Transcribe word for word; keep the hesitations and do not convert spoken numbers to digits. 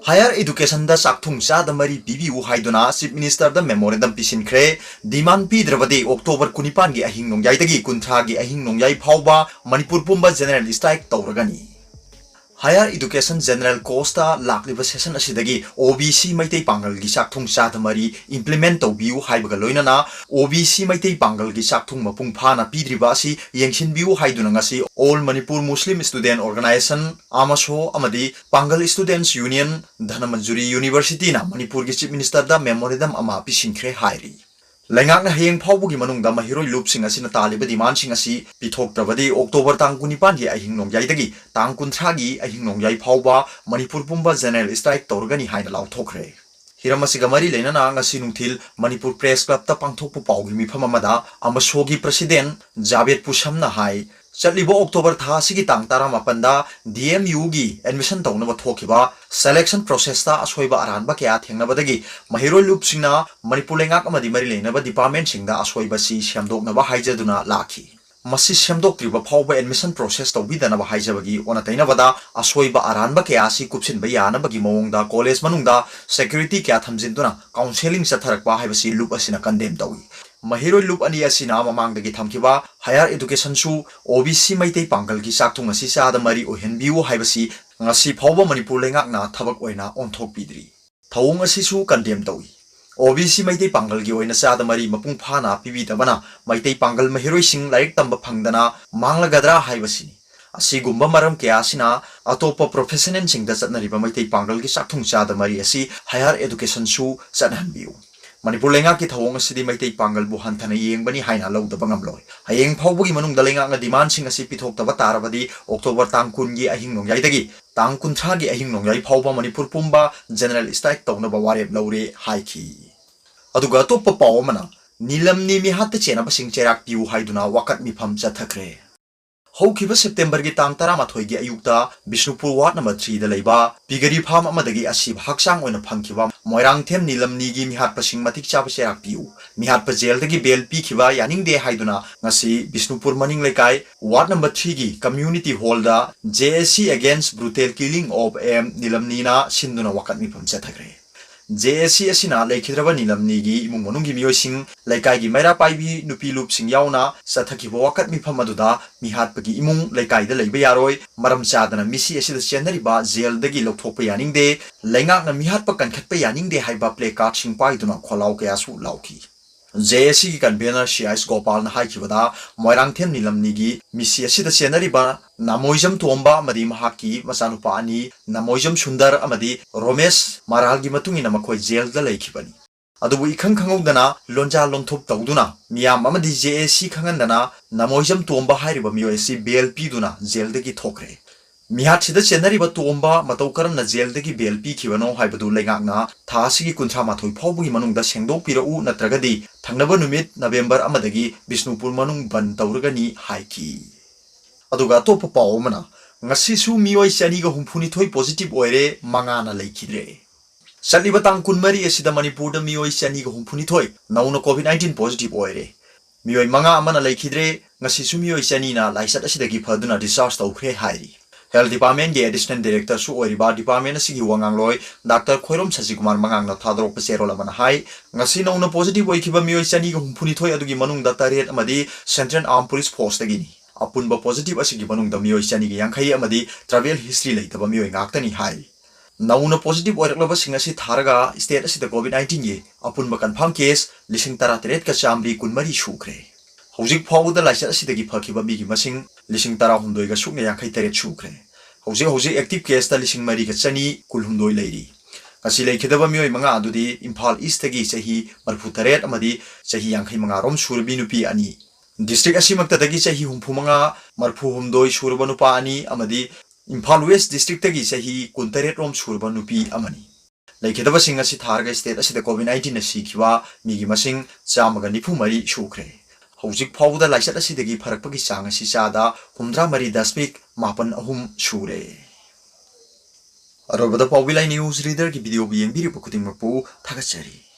Higher Educationꯗ ꯆꯥꯛꯊꯨꯡ ꯆꯥꯗ ꯃꯔꯤ ꯄꯤꯕꯤꯌꯨ ꯍꯥꯏꯗꯨꯅ Chief Ministerꯗ memorandum ꯄꯤꯁꯤꯟꯈ꯭ꯔꯦ꯫ Demand ꯄꯤꯗ꯭ꯔꯕꯗꯤ October ꯀꯨꯟꯅꯤꯄꯥꯟꯒꯤ ꯑꯍꯤꯡ ꯅꯣꯡꯌꯥꯏꯗꯒꯤ ꯀꯨꯟꯊ꯭ꯔꯥꯒꯤ ꯑꯍꯤꯡ ꯅꯣꯡꯌꯥꯏ ꯐꯥꯎꯕ ꯃꯅꯤꯄꯨꯔ ꯄꯨꯝꯕ general strike ꯇꯧꯔꯒꯅꯤ꯫ Higher Education General Courseꯇ ꯂꯥꯛꯂꯤꯕ session ꯑꯁꯤꯗꯒꯤ OBC ꯃꯩꯇꯩ ꯄꯥꯡꯒꯜꯒꯤ ꯆꯥꯛꯊꯨꯡ ꯆꯥꯗ ꯃꯔꯤ implement ꯇꯧꯕꯤꯌꯨ ꯍꯥꯏꯕꯒ ꯂꯣꯏꯅꯅ OBC ꯃꯩꯇꯩ ꯄꯥꯡꯒꯜꯒꯤ ꯆꯥꯛꯊꯨꯡ ꯃꯄꯨꯡ ꯐꯥꯅ ꯄꯤꯗ꯭ꯔꯤꯕ ꯑꯁꯤ ꯌꯦꯡꯁꯤꯟꯕꯤꯌꯨ ꯍꯥꯏꯗꯨꯅ ꯉꯁꯤ All Manipur Muslim Student Organisation, AMASO, ꯑꯃꯗꯤ Pangal Students Union, ꯙꯅꯃꯟꯖꯨꯔꯤ Universityꯅ ꯃꯅꯤꯄꯨꯔꯒꯤ Chief Ministerꯗ memorandum ꯑꯃ ꯄꯤꯁꯤꯟꯈ꯭ꯔꯦ ꯍꯥꯏꯔꯤ꯫ ꯂꯩꯉꯥꯛꯅ ꯍꯌꯦꯡ ꯐꯥꯎꯕꯒꯤ ꯃꯅꯨꯡꯗ ꯃꯍꯩꯔꯣꯏ ꯂꯨꯞꯁꯤꯡ ꯑꯁꯤꯅ ꯇꯥꯜꯂꯤꯕ demandꯁꯤꯡ ꯑꯁꯤ ꯄꯤꯊꯣꯛꯇ꯭ꯔꯕꯗꯤ October ꯇꯥꯡ ꯀꯨꯟꯅꯤꯄꯥꯟꯒꯤ ꯑꯍꯤꯡ ꯅꯣꯡꯌꯥꯏꯗꯒꯤ ꯇꯥꯡ ꯀꯨꯟꯊ꯭ꯔꯥꯒꯤ ꯑꯍꯤꯡ ꯅꯣꯡꯌꯥꯏ ꯐꯥꯎꯕ ꯃꯅꯤꯄꯨꯔ ꯄꯨꯝꯕ general strike ꯇꯧꯔꯒꯅꯤ ꯍꯥꯏꯅ ꯂꯥꯎꯊꯣꯛꯈ꯭ꯔꯦ꯫ ꯍꯤꯔꯝ ꯑꯁꯤꯒ ꯃꯔꯤ ꯂꯩꯅꯅ ꯉꯁꯤ ꯅꯨꯡꯊꯤꯜ ꯃꯅꯤꯄꯨꯔ Press Clubꯇ ꯄꯥꯡꯊꯣꯛꯄ ꯄꯥꯎꯒꯤ ꯃꯤꯐꯝ ꯑꯃꯗ AMASOꯒꯤ President ꯖꯥꯕꯦꯗ ꯄꯨꯁꯝꯅ ꯍꯥꯏ, ꯆꯠꯂꯤꯕ October ꯊꯥ ꯑꯁꯤꯒꯤ ꯇꯥꯡ ꯇꯔꯥꯃꯥꯄꯟꯗ DMUꯒꯤ admission ꯇꯧꯅꯕ ꯊꯣꯛꯈꯤꯕ selection processꯇ ꯑꯁꯣꯏꯕ ꯑꯔꯥꯟꯕ ꯀꯌꯥ ꯊꯦꯡꯅꯕꯗꯒꯤ ꯃꯍꯩꯔꯣꯏ ꯂꯨꯞꯁꯤꯡꯅ ꯃꯅꯤꯄꯨꯔ ꯂꯩꯉꯥꯛ ꯑꯃꯗꯤ ꯃꯔꯤ ꯂꯩꯅꯕ departmentꯁꯤꯡꯗ ꯑꯁꯣꯏꯕꯁꯤ ꯁꯦꯝꯗꯣꯛꯅꯕ ꯍꯥꯏꯖꯗꯨꯅ ꯂꯥꯛꯈꯤ꯫ ꯃꯁꯤ ꯁꯦꯝꯗꯣꯛꯇ꯭ꯔꯤꯕ ꯐꯥꯎꯕ admission process ꯇꯧꯕꯤꯗꯅꯕ ꯍꯥꯏꯖꯕꯒꯤ ꯑꯣꯟꯅ ꯇꯩꯅꯕꯗ ꯑꯁꯣꯏꯕ ꯑꯔꯥꯟꯕ ꯀꯌꯥ ꯑꯁꯤ ꯀꯨꯞꯁꯤꯟꯕ ꯌꯥꯅꯕꯒꯤ ꯃꯑꯣꯡꯗ college ꯃꯅꯨꯡꯗ security ꯀꯌꯥ ꯊꯝꯖꯤꯟꯗꯨꯅ counselling ꯆꯠꯊꯔꯛꯄ ꯍꯥꯏꯕꯁꯤ ꯂꯨꯞ ꯑꯁꯤꯅ condemn ꯇꯧꯏ꯫ ꯃꯍꯩꯔꯣꯏ ꯂꯨꯞ ꯑꯅꯤ ꯑꯁꯤꯅ ꯃꯃꯥꯡꯗꯒꯤ ꯊꯝꯈꯤꯕ Higher Educationꯁꯨ OBC ꯃꯩꯇꯩ ꯄꯥꯡꯒꯜꯒꯤ ꯆꯥꯛꯊꯨꯡ ꯑꯁꯤ ꯆꯥꯗ ꯃꯔꯤ ꯑꯣꯏꯍꯟꯕꯤꯌꯨ ꯍꯥꯏꯕꯁꯤ ꯉꯁꯤ ꯐꯥꯎꯕ ꯃꯅꯤꯄꯨꯔ ꯂꯩꯉꯥꯛꯅ ꯊꯕꯛ ꯑꯣꯏꯅ ꯑꯣꯟꯊꯣꯛꯄꯤꯗ꯭ꯔꯤ꯫ ꯊꯧꯑꯣꯡ ꯑꯁꯤꯁꯨ condemn ꯇꯧꯏ꯫ OBC ꯃꯩꯇꯩ ꯄꯥꯡꯒꯜꯒꯤ ꯑꯣꯏꯅ ꯆꯥꯗ ꯃꯔꯤ ꯃꯄꯨꯡ ꯐꯥꯅ ꯄꯤꯕꯤꯗꯕꯅ ꯃꯩꯇꯩ ꯄꯥꯡꯒꯜ ꯃꯍꯩꯔꯣꯏꯁꯤꯡ ꯂꯥꯏꯔꯤꯛ ꯇꯝꯕ ꯐꯪꯗꯅ ꯃꯥꯡꯂꯒꯗ꯭ꯔꯥ ꯍꯥꯏꯕꯁꯤꯅꯤ꯫ ꯑꯁꯤꯒꯨꯝꯕ ꯃꯔꯝ ꯀꯌꯥ ꯑꯁꯤꯅ ꯑꯇꯣꯞꯄ professionalꯁꯤꯡꯗ ꯆꯠꯅꯔꯤꯕ ꯃꯩꯇꯩ ꯄꯥꯡꯒꯜꯒꯤ ꯆꯥꯛꯊꯨꯡ ꯆꯥꯗ ꯃꯔꯤ ꯑꯁꯤ Higher Educationꯁꯨ ꯆꯠꯍꯟꯕꯤꯌꯨ꯫ ꯃꯅꯤꯄꯨꯔ ꯂꯩꯉꯥꯛꯀꯤ ꯊꯧꯑꯣꯡ ꯑꯁꯤꯗꯤ ꯃꯩꯇꯩ ꯄꯥꯡꯒꯜꯕꯨ ꯍꯟꯊꯅ ꯌꯦꯡꯕꯅꯤ ꯍꯥꯏꯅ ꯂꯧꯗꯕ ꯉꯝꯂꯣꯏ꯫ ꯍꯌꯦꯡ ꯐꯥꯎꯕꯒꯤ ꯃꯅꯨꯡꯗ ꯂꯩꯉꯥꯛꯅ demandꯁꯤꯡ ꯑꯁꯤ ꯄꯤꯊꯣꯛꯇꯕ ꯇꯥꯔꯕꯗꯤ October ꯇꯥꯡ ꯀꯨꯟꯒꯤ ꯑꯍꯤꯡ ꯅꯣꯡꯌꯥꯏꯗꯒꯤ ꯇꯥꯡ ꯀꯨꯟꯊ꯭ꯔꯥꯒꯤ ꯑꯍꯤꯡ ꯅꯣꯡꯌꯥꯏ ꯐꯥꯎꯕ ꯃꯅꯤꯄꯨꯔ ꯄꯨꯝꯕ general strike ꯇꯧꯅꯕ ꯋꯥꯔꯦꯞ ꯂꯧꯔꯦ ꯍꯥꯏꯈꯤ꯫ ꯑꯗꯨꯒ ꯑꯇꯣꯞꯄ ꯄꯥꯎ ꯑꯃꯅ, ꯅꯤꯂꯝꯅꯤ ꯃꯤꯍꯥꯠꯇ ꯆꯦꯟꯅꯕꯁꯤꯡ ꯆꯩꯔꯥꯛ ꯄꯤꯌꯨ ꯍꯥꯏꯗꯨꯅ ꯋꯥꯀꯠ ꯃꯤꯐꯝ ꯆꯠꯊꯈ꯭ꯔꯦ꯫ ꯍꯧꯈꯤꯕ ꯁꯦꯞꯇꯦꯝꯕꯔꯒꯤ ꯇꯥꯡ ꯇꯔꯥꯃꯥꯊꯣꯏꯒꯤ ꯑꯌꯨꯛꯇ ꯕꯤꯁꯅꯨꯄꯨꯔ ꯋꯥꯔꯗ ꯅꯝꯕꯔ ꯊ꯭ꯔꯤꯗ ꯂꯩꯕ ꯄꯤꯒꯔꯤ ꯐꯥꯔꯝ ꯑꯃꯗꯒꯤ ꯑꯁꯤꯕ ꯍꯛꯆꯥꯡ ꯑꯣꯏꯅ ꯐꯪꯈꯤꯕ ꯃꯣꯏꯔꯥꯡꯊꯦꯝ ꯅꯤꯂꯝꯅꯤꯒꯤ ꯃꯤꯍꯥꯠꯄꯁꯤꯡ ꯃꯇꯤꯛ ꯆꯥꯕ ꯆꯩꯔꯥꯛ ꯄꯤꯌꯨ, ꯃꯤꯍꯥꯠꯄ ꯖꯦꯜꯗꯒꯤ ꯕꯦꯜ ꯄꯤꯈꯤꯕ ꯌꯥꯅꯤꯡꯗꯦ ꯍꯥꯏꯗꯨꯅ ꯉꯁꯤ ꯕꯤꯁꯅꯨꯄꯨꯔ ꯃꯅꯤꯡ ꯂꯩꯀꯥꯏ ꯋꯥꯔꯗ ꯅꯝꯕꯔ ꯊ꯭ꯔꯤꯒꯤ ꯀꯝꯃ꯭ꯌꯨꯅꯤꯇꯤ ꯍꯣꯜꯗ J A C Against Brutal Killing of M ꯅꯤꯂꯝꯅꯤꯅ ꯁꯤꯟꯗꯨꯅ ꯋꯥꯀꯠ ꯃꯤꯐꯝ ꯆꯠꯊꯈ꯭ꯔꯦ꯫ J A C ꯑꯁꯤꯅ ꯂꯩꯈꯤꯗ꯭ꯔꯕ ꯅꯤꯂꯝꯅꯤꯒꯤ ꯏꯃꯨꯡ ꯃꯅꯨꯡꯒꯤ ꯃꯤꯑꯣꯏꯁꯤꯡ, ꯂꯩꯀꯥꯏꯒꯤ ꯃꯩꯔꯥ ꯄꯥꯏꯕꯤ ꯅꯨꯄꯤ ꯂꯨꯞꯁꯤꯡ ꯌꯥꯎꯅ ꯆꯠꯊꯈꯤꯕ ꯋꯥꯀꯠ ꯃꯤꯐꯝ ꯑꯗꯨꯗ ꯃꯤꯍꯥꯠꯄꯒꯤ ꯏꯃꯨꯡ ꯂꯩꯀꯥꯏꯗ ꯂꯩꯕ ꯌꯥꯔꯣꯏ, ꯃꯔꯝ ꯆꯥꯗꯅ ꯃꯤꯁꯤ ꯑꯁꯤꯗ ꯆꯦꯟꯅꯔꯤꯕ ꯖꯦꯜꯗꯒꯤ ꯂꯧꯊꯣꯛꯄ ꯌꯥꯅꯤꯡꯗꯦ, ꯂꯩꯉꯥꯛꯅ ꯃꯤꯍꯥꯠꯄ ꯀꯟꯈꯠꯄ ꯌꯥꯅꯤꯡꯗꯦ ꯍꯥꯏꯕ ꯄ꯭ꯂꯦ ꯀꯥꯔꯗꯁꯤꯡ ꯄꯥꯏꯗꯨꯅ ꯈꯣꯜꯂꯥꯎ ꯀꯌꯥꯁꯨ ꯂꯥꯎꯈꯤ꯫ J A Cꯒꯤ ꯀꯟꯚꯦꯅꯔ ꯁꯤ ꯑꯥꯏ ꯑꯦꯁ ꯒꯣꯄꯥꯜꯅ ꯍꯥꯏꯈꯤꯕꯗ, ꯃꯣꯏꯔꯥꯡꯊꯦꯝ ꯅꯤꯂꯝꯅꯤꯒꯤ ꯃꯤꯁꯤ ꯑꯁꯤꯗ ꯆꯦꯟꯅꯔꯤꯕ ꯅꯥꯃꯣꯏꯖꯝ ꯇꯣꯝꯕ ꯑꯃꯗꯤ ꯃꯍꯥꯛꯀꯤ ꯃꯆꯥꯅꯨꯄꯥ ꯑꯅꯤ, ꯅꯥꯃꯣꯏꯖꯝ ꯁꯨꯟꯗꯔ ꯑꯃꯗꯤ ꯔꯣꯃꯦꯁ ꯃꯔꯥꯜꯒꯤ ꯃꯇꯨꯡ ꯏꯟꯅ ꯃꯈꯣꯏ ꯖꯦꯜꯗ ꯂꯩꯈꯤꯕꯅꯤ꯫ ꯑꯗꯨꯕꯨ ꯏꯈꯪ ꯈꯪꯍꯧꯗꯅ ꯂꯣꯟꯖꯥ ꯂꯣꯟꯊꯨꯞ ꯇꯧꯗꯨꯅ ꯃꯤꯌꯥꯝ ꯑꯃꯗꯤ J A C ꯈꯪꯍꯟꯗꯅ ꯅꯥꯃꯣꯏꯖꯝ ꯇꯣꯝꯕ ꯍꯥꯏꯔꯤꯕ ꯃꯤꯑꯣꯏ ꯑꯁꯤ ꯕꯦꯜ ꯄꯤꯗꯨꯅ ꯖꯦꯜꯗꯒꯤ ꯊꯣꯛꯈ꯭ꯔꯦ꯫ ꯃꯤꯍꯥꯠꯁꯤꯗ ꯆꯦꯟꯅꯔꯤꯕ ꯇꯣꯝꯕ ꯃꯇꯧ ꯀꯔꯝꯅ ꯖꯦꯜꯗꯒꯤ ꯕꯦꯜ ꯄꯤꯈꯤꯕꯅꯣ ꯍꯥꯏꯕꯗꯨ ꯂꯩꯉꯥꯛꯅ ꯊꯥ ꯑꯁꯤꯒꯤ ꯀꯨꯟꯊ꯭ꯔꯥ ꯃꯥꯊꯣꯏ ꯐꯥꯎꯕꯒꯤ ꯃꯅꯨꯡꯗ ꯁꯦꯡꯗꯣꯛꯄꯤꯔꯛꯎ, ꯅꯠꯇ꯭ꯔꯒꯗꯤ ꯊꯪꯅꯕ ꯅꯨꯃꯤꯠ ꯅꯕꯦꯝꯕꯔ ꯑꯃꯗꯒꯤ ꯕꯤꯁꯅꯨꯄꯨꯔ ꯃꯅꯨꯡ ꯕꯟ ꯇꯧꯔꯒꯅꯤ ꯍꯥꯏꯈꯤ꯫ ꯑꯗꯨꯒ ꯑꯇꯣꯞꯄ ꯄꯥꯎ ꯑꯃꯅ, ꯉꯁꯤꯁꯨ ꯃꯤꯑꯣꯏ ꯆꯅꯤꯒ ꯍꯨꯝꯐꯨꯅꯤꯊꯣꯏ ꯄꯣꯖꯤꯇꯤꯚ ꯑꯣꯏꯔꯦ, ꯃꯉꯥꯅ ꯂꯩꯈꯤꯗ꯭ꯔꯦ꯫ ꯆꯠꯂꯤꯕ ꯇꯥꯡ ꯀꯨꯟꯃꯔꯤ ꯑꯁꯤꯗ ꯃꯅꯤꯄꯨꯔꯗ ꯃꯤꯑꯣꯏ ꯆꯅꯤꯒ ꯍꯨꯝꯐꯨꯅꯤꯊꯣꯏ ꯅꯧꯅ ꯀꯣꯚꯤꯗ ꯅꯥꯏꯟꯇꯤꯟ ꯄꯣꯖꯤꯇꯤꯚ ꯑꯣꯏꯔꯦ꯫ ꯃꯤꯑꯣꯏ ꯃꯉꯥ ꯑꯃꯅ ꯂꯩꯈꯤꯗ꯭ꯔꯦ꯫ ꯉꯁꯤꯁꯨ ꯃꯤꯑꯣꯏ ꯆꯅꯤꯅ ꯂꯥꯏꯆꯠ ꯑꯁꯤꯗꯒꯤ ꯐꯗꯨꯅ ꯗꯤꯁꯆꯥꯔꯖ ꯇꯧꯈ꯭ꯔꯦ ꯍꯥꯏꯔꯤ꯫ ꯍꯦꯜꯊ ꯗꯤꯄꯥꯔꯠꯃꯦꯟꯒꯤ ꯑꯦꯗꯤꯁꯅꯦꯜ ꯗꯥꯏꯔꯦꯛꯇꯔꯁꯨ ꯑꯣꯏꯔꯤꯕ ꯗꯤꯄꯥꯔꯠꯃꯦꯟ ꯑꯁꯤꯒꯤ ꯋꯥ ꯉꯥꯡꯂꯣꯏ ꯗꯥꯛꯇꯔ ꯈꯣꯏꯔꯣꯝ ꯁꯖꯤꯀꯨꯃꯥꯔ ꯃꯉꯥꯡꯅ ꯊꯥꯗꯣꯔꯛꯄ ꯆꯦꯔꯣꯜ ꯑꯃꯅ ꯍꯥꯏ, ꯉꯁꯤ ꯅꯧꯅ ꯄꯣꯖꯤꯇꯤꯚ ꯑꯣꯏꯈꯤꯕ ꯃꯤꯑꯣꯏ ꯆꯅꯤꯒ ꯍꯨꯝꯐꯨꯅꯤꯊꯣꯏ ꯑꯗꯨꯒꯤ ꯃꯅꯨꯡꯗ ꯇꯔꯦꯠ ꯑꯃꯗꯤ ꯁꯦꯟꯇ꯭ꯔꯦꯜ ꯑꯥꯔꯝ ꯄꯨꯂꯤꯁ ꯐꯣꯔꯁꯇꯒꯤꯅꯤ꯫ ꯑꯄꯨꯟꯕ ꯄꯣꯖꯤꯇꯤꯚ ꯑꯁꯤꯒꯤ ꯃꯅꯨꯡꯗ ꯃꯤꯑꯣꯏ ꯆꯅꯤꯒ ꯌꯥꯡꯈꯩ ꯑꯃꯗꯤ ꯇ꯭ꯔꯥꯚꯦꯜ ꯍꯤꯁꯇ꯭ꯔꯤ ꯂꯩꯇꯕ ꯃꯤꯑꯣꯏ ꯉꯥꯛꯇꯅꯤ ꯍꯥꯏꯔꯤ꯫ ꯅꯧꯅ ꯄꯣꯖꯤꯇꯤꯚ ꯑꯣꯏꯔꯛꯂꯕꯁꯤꯡ ꯑꯁꯤ ꯊꯥꯔꯒ ꯁ꯭ꯇꯦꯠ ꯑꯁꯤꯗ ꯀꯣꯚꯤꯗ ꯅꯥꯏꯟꯇꯤꯟꯒꯤ ꯑꯄꯨꯟꯕ ꯀꯟꯐꯥꯔꯝ ꯀꯦꯁ ꯂꯤꯁꯤꯡ ꯇꯔꯥꯇꯔꯦꯠꯀ ꯆꯥꯃꯔꯤ ꯀꯨꯟꯃꯔꯤ ꯁꯨꯈ꯭ꯔꯦ꯫ ꯍꯧꯖꯤꯛ ꯐꯥꯎꯕꯗ ꯂꯥꯏꯆꯠ ꯑꯁꯤꯗꯒꯤ ꯐꯈꯤꯕ ꯃꯤꯒꯤ ꯃꯁꯤꯡ ꯂꯤꯁꯤꯡ ꯇꯔꯥꯍꯨꯝꯗꯣꯏꯒ ꯁꯨꯞꯅ ꯌꯥꯡꯈꯩ ꯇꯔꯦꯠ ꯁꯨꯈ꯭ꯔꯦ꯫ ꯍꯧꯖꯤꯛ ꯍꯧꯖꯤꯛ ꯑꯦꯛꯇꯤꯚ ꯀꯦꯁꯇ ꯂꯤꯁꯤꯡ ꯃꯔꯤꯒ ꯆꯅꯤ ꯀꯨꯟꯍꯨꯝꯗꯣꯏ ꯂꯩꯔꯤ꯫ ꯉꯁꯤ ꯂꯩꯈꯤꯗꯕ ꯃꯤꯑꯣꯏ ꯃꯉꯥ ꯑꯗꯨꯗꯤ ꯏꯝꯐꯥꯜ ꯏꯁꯇꯒꯤ ꯆꯍꯤ ꯃꯔꯤꯐꯨ ꯇꯔꯦꯠ ꯑꯃꯗꯤ ꯆꯍꯤ ꯌꯥꯡꯈꯩ ꯃꯉꯥ ꯔꯣꯝ ꯁꯨꯔꯕꯤ ꯅꯨꯄꯤ ꯑꯅꯤ, ꯗꯤꯁꯇ꯭ꯔꯤꯛ ꯑꯁꯤꯃꯛꯇꯗꯒꯤ ꯆꯍꯤ ꯍꯨꯝꯐꯨ ꯃꯉꯥ, ꯃꯔꯤꯐꯨ ꯍꯨꯝꯗꯣꯏ ꯁꯨꯔꯕ ꯅꯨꯄꯥ ꯑꯅꯤ ꯑꯃꯗꯤ ꯏꯝꯐꯥꯜ ꯋꯦꯁ ꯗꯤꯁꯇ꯭ꯔꯤꯛꯇꯒꯤ ꯆꯍꯤ ꯀꯨꯟꯇꯔꯦꯠ ꯔꯣꯝ ꯁꯨꯔꯕ ꯅꯨꯄꯤ ꯑꯃꯅꯤ꯫ ꯂꯩꯈꯤꯗꯕꯁꯤꯡ ꯑꯁꯤ ꯊꯥꯔꯒ ꯁ꯭ꯇꯦꯠ ꯑꯁꯤꯗ ꯀꯣꯚꯤꯗ ꯅꯥꯏꯟꯇꯤꯟꯅ ꯁꯤꯈꯤꯕ ꯃꯤꯒꯤ ꯃꯁꯤꯡ ꯆꯥꯝꯃꯒ ꯅꯤꯐꯨ ꯃꯔꯤ ꯁꯨꯈ꯭ꯔꯦ꯫ ꯍꯧꯖꯤꯛ ꯐꯥꯎꯕꯗ ꯂꯥꯏꯆꯠ ꯑꯁꯤꯗꯒꯤ ꯐꯔꯛꯄꯒꯤ ꯆꯥꯡ ꯑꯁꯤ ꯆꯥꯗ ꯍꯨꯝꯗ꯭ꯔꯥ ꯃꯔꯤ ꯗꯁꯃꯤꯛ ꯃꯥꯄꯟ ꯑꯍꯨꯝ ꯁꯨꯔꯦ꯫ ꯑꯔꯣꯏꯕꯗ ꯄꯥꯎꯕꯤ ꯂꯥꯏ ꯅ꯭ꯌꯨꯁ ꯔꯤꯗꯔꯒꯤ ꯚꯤꯗꯤꯑꯣꯕꯨ ꯌꯦꯡꯕꯤꯔꯤꯕ ꯈꯨꯗꯤꯡꯃꯛꯄꯨ ꯊꯥꯒꯠꯆꯔꯤ꯫